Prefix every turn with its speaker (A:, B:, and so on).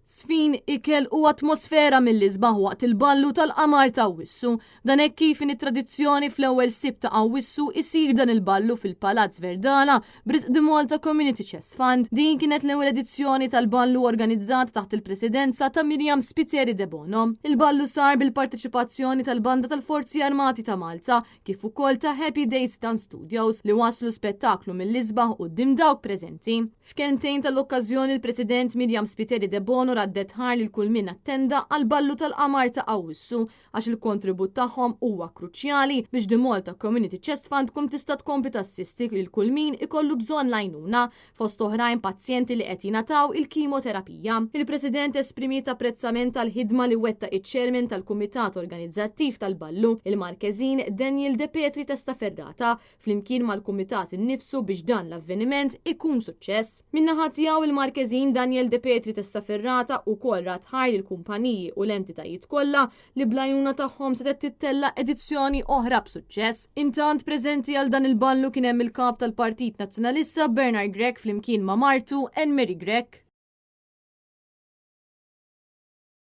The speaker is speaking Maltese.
A: Żfin, ikel u atmosfera mill-isbaħ waqt il-ballu tal-qamar ta' Awwissu. Dan hekk kif inhi tradizzjoni fl-ewwel Sibt ta' Awwissu isir dan il-ballu fil-Palazz Verdala b'risq The Malta Community Chest Fund. Din kienet l-ewwel edizzjoni tal-ballu organizzata taħt il-presidenza ta' Miriam Spiteri Debono. Il-ballu sar bil-parteċipazzjoni tal-Banda tal-Forzi Armati ta' Malta kif ukoll ta' Happy Days Dance Studios li waslu spettaklu mill-isbaħ quddiem dawk preżenti. F'kelmtejn tal-okkażjoni l-President Miriam Spiteri Debono raddet ħajr lil kull min attenda għall-ballu tal-qamar ta' Awwissu għax il-kontribut tagħhom huwa kruċjali biex The Malta Community Chest Fund tkun tista' tkompli tassisti lil kull min ikollu bżonn l-għajnuna, fost oħrajn pazjenti li qed jingħataw il-kimoterapija. Il-President esprimiet apprezzament għall-ħidma li wettaq iċ-Chairman tal-Kumitat Organizzattiv tal-Ballu, il-Markeżin Daniel De Petri Testaferrata, flimkien mal-kumitat innifsu biex dan l-avveniment ikun suċċess. Min-naħa tiegħu il-Markeżin Daniel De Petri Testaferrata ukoll radd ħajr lill-kumpaniji u l-entitajiet kollha li bl-għajnuna tagħhom setgħet tittella' edizzjoni oħra b'suċċess. Intant preżenti għal dan il-ballu kien hemm il-Kap tal-Partit Nazzjonalista Bernard Grech flimkien ma' martu Anne Marie Grech.